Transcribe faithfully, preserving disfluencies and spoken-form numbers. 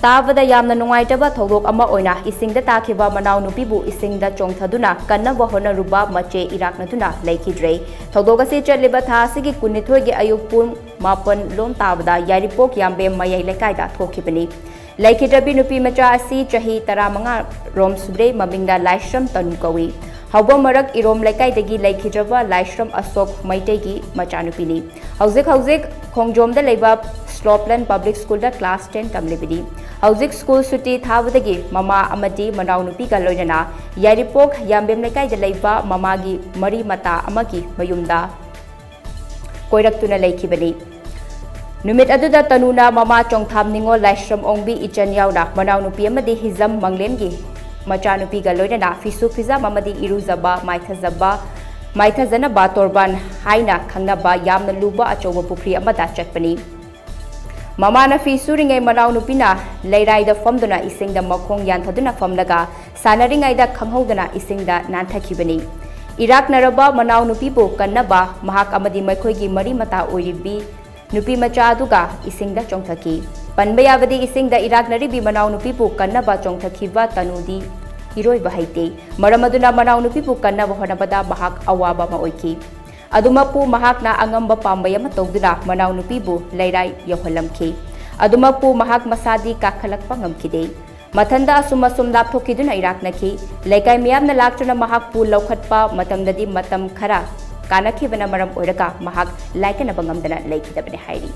ꯇꯥꯕꯗ ꯌꯥꯝꯅ ꯅꯨꯡꯉꯥꯏꯇꯕ ꯊꯧꯗꯣꯛ ꯑꯃ ꯑꯣꯏꯅ ꯏꯁꯤꯡꯗ ꯇꯥꯈꯤꯕ ꯃꯅꯥꯎꯅꯨꯄꯤꯕꯨ ꯏꯁꯤꯡꯗ ꯆꯣꯡꯊꯗꯨꯅ ꯀꯟꯅꯕ ꯍꯣꯠꯅꯔꯨꯕ ꯃꯆꯦ ꯏꯔꯥꯛꯅꯗꯨꯅ ꯂꯩꯈꯤꯗ꯭ꯔꯦ꯫ ꯊꯧꯗꯣꯛ ꯑꯁꯤ ꯆꯠꯂꯤꯕ ꯊꯥ ꯑꯁꯤꯒꯤ ꯀꯨꯟꯅꯤꯊꯣꯏꯒꯤ ꯑꯌꯨꯛ ꯄꯨꯡ ꯃꯥꯄꯟ ꯂꯣꯝ ꯇꯥꯕꯗ ꯌꯥꯏꯔꯤꯄꯣꯛ ꯌꯥꯝꯕꯦꯝ ꯃꯌꯥꯏ ꯂꯩꯀꯥꯏꯗ ꯊꯣꯛꯈꯤꯕꯅꯤ꯫ ꯂꯩꯈꯤꯗ꯭ꯔꯕꯤ ꯅꯨꯄꯤ ꯃꯆꯥ ꯑꯁꯤ ꯆꯍꯤ ꯇꯔꯥꯃꯉꯥ ꯔꯣꯝ ꯁꯨꯔꯦ, ꯃꯃꯤꯡꯅ ꯂꯥꯏꯁ꯭ꯔꯝ ꯇꯅꯨ ꯀꯧꯏ꯫ ꯍꯧꯕ ꯃꯔꯛ ꯏꯔꯣꯝ ꯂꯩꯀꯥꯏꯗꯒꯤ ꯂꯩꯈꯤꯗ꯭ꯔꯕ ꯂꯥꯏꯁ꯭ꯔꯝ ꯑꯁꯣꯛ ꯃꯩꯇꯩꯒꯤ ꯃꯆꯥꯅꯨꯄꯤꯅꯤ꯫ ꯍꯧꯖꯤꯛ ꯍꯧꯖꯤꯛ ꯈꯣꯡꯖꯣꯝꯗ ꯂꯩꯕ ꯁ꯭ꯂꯣꯞꯂꯦꯟ ꯄꯕ꯭ꯂꯤꯛ ꯁ꯭ꯀꯨꯜꯗ ꯀ꯭ꯂꯥꯁ ꯇꯦꯟ ꯇꯝꯂꯤꯕꯅꯤ꯫ ꯍꯧꯖꯤꯛ ꯁ꯭ꯀꯨꯜ ꯁꯨꯇꯤ ꯊꯥꯕꯗꯒꯤ ꯃꯃꯥ ꯑꯃꯗꯤ ꯃꯅꯥꯎꯅꯨꯄꯤꯒ ꯂꯣꯏꯅꯅ ꯌꯥꯏꯔꯤꯄꯣꯛ ꯌꯥꯝꯕꯦꯝ ꯂꯩꯀꯥꯏꯗ ꯂꯩꯕ ꯃꯃꯥꯒꯤ ꯃꯔꯤ ꯃꯇꯥ ꯑꯃꯒꯤ ꯃꯌꯨꯝꯗ ꯀꯣꯏꯔꯛꯇꯨꯅ ꯂꯩꯈꯤꯕꯅꯤ꯫ ꯅꯨꯃꯤꯠ ꯑꯗꯨꯗ ꯇꯅꯨꯅ ꯃꯃꯥ ꯆꯣꯡꯊꯥꯝ ꯅꯤꯉꯣꯜ ꯂꯥꯏꯁ꯭ꯔꯝ ꯑꯣꯡꯕꯤ ꯏꯆꯟ ꯌꯥꯎꯅ ꯃꯅꯥꯎꯅꯨꯄꯤ ꯑꯃꯗꯤ ꯍꯤꯖꯝ ꯃꯪꯂꯦꯝꯒꯤ ꯃꯆꯥꯅꯨꯄꯤꯒ ꯂꯣꯏꯅꯅ ꯐꯤꯁꯨ ꯐꯤꯖꯥꯝ ꯑꯃꯗꯤ ꯏꯔꯨꯖꯕ ꯃꯥꯏꯊꯖꯕ, ꯃꯥꯏꯊꯖꯅꯕ ꯇꯣꯔꯕꯥꯟ ꯍꯥꯏꯅ ꯈꯪꯅꯕ ꯌꯥꯝꯅ ꯂꯨꯕ ꯑꯆꯧꯕ ꯄꯨꯈ꯭ꯔꯤ ꯑꯃꯗ ꯆꯠꯄꯅꯤ꯫ ꯃꯃꯥꯅ ꯐꯤ ꯁꯨꯔꯤꯉꯩ ꯃꯅꯥꯎꯅꯨꯄꯤꯅ ꯂꯩꯔꯥꯏꯗ ꯐꯝꯗꯨꯅ ꯏꯁꯤꯡꯗ ꯃꯈꯣꯡ ꯌꯥꯟꯊꯗꯨꯅ ꯐꯝꯂꯒ ꯁꯥꯟꯅꯔꯤꯉꯩꯗ ꯈꯪꯍꯧꯗꯅ ꯏꯁꯤꯡꯗ ꯅꯥꯟꯊꯈꯤꯕꯅꯤ꯫ ꯏꯔꯥꯛꯅꯔꯕ ꯃꯅꯥꯎꯅꯨꯄꯤꯕꯨ ꯀꯟꯅꯕ ꯃꯍꯥꯛ ꯑꯃꯗꯤ ꯃꯈꯣꯏꯒꯤ ꯃꯔꯤ ꯃꯇꯥ ꯑꯣꯏꯔꯤꯕꯤ ꯅꯨꯄꯤ ꯃꯆꯥ ꯑꯗꯨꯒ ꯏꯁꯤꯡꯗ ꯆꯣꯡꯊꯈꯤ꯫ ꯄꯟꯕ ꯌꯥꯕꯗꯤ ꯏꯁꯤꯡꯗ ꯏꯔꯥꯛꯅꯔꯤꯕꯤ ꯃꯅꯥꯎꯅꯨꯄꯤꯕꯨ ꯀꯟꯅꯕ ꯆꯣꯡꯊꯈꯤꯕ ꯇꯅꯨꯗꯤ ꯏꯔꯣꯏꯕ ꯍꯩꯇꯦ꯫ ꯃꯔꯝ ꯑꯗꯨꯅ ꯃꯅꯥꯎꯅꯨꯄꯤꯕꯨ ꯀꯟꯅꯕ ꯍꯣꯠꯅꯕꯗ ꯃꯍꯥꯛ ꯑꯋꯥꯕ ꯑꯃ ꯑꯣꯏꯈꯤ꯫ ꯑꯗꯨꯃꯛꯄꯨ ꯃꯍꯥꯛꯅ ꯑꯉꯝꯕ ꯄꯥꯝꯕꯩ ꯑꯃ ꯇꯧꯗꯨꯅ ꯃꯅꯥꯎꯅꯨꯄꯤꯕꯨ ꯂꯩꯔꯥꯏ ꯌꯧꯍꯜꯂꯝꯈꯤ꯫ ꯑꯗꯨꯃꯛꯄꯨ ꯃꯍꯥꯛ ꯃꯁꯥꯗꯤ ꯀꯥꯈꯠꯂꯛꯄ ꯉꯝꯈꯤꯗꯦ꯫ ꯃꯊꯟꯗ ꯑꯁꯨꯝ ꯑꯁꯨꯝ ꯂꯥꯞꯊꯣꯛꯈꯤꯗꯨꯅ ꯏꯔꯥꯛꯅꯈꯤ꯫ ꯂꯩꯀꯥꯏ ꯃꯤꯌꯥꯝꯅ ꯂꯥꯛꯇꯨꯅ ꯃꯍꯥꯛꯄꯨ ꯂꯧꯈꯠꯄ ꯃꯇꯝꯗꯗꯤ ꯃꯇꯝ ꯈꯔ ꯀꯥꯅꯈꯤꯕꯅ ꯃꯔꯝ ꯑꯣꯏꯔꯒ ꯃꯍꯥꯛ ꯂꯥꯏꯀꯠꯅꯕ ꯉꯝꯗꯅ ꯂꯩꯈꯤꯗꯕꯅꯤ ꯍꯥꯏꯔꯤ꯫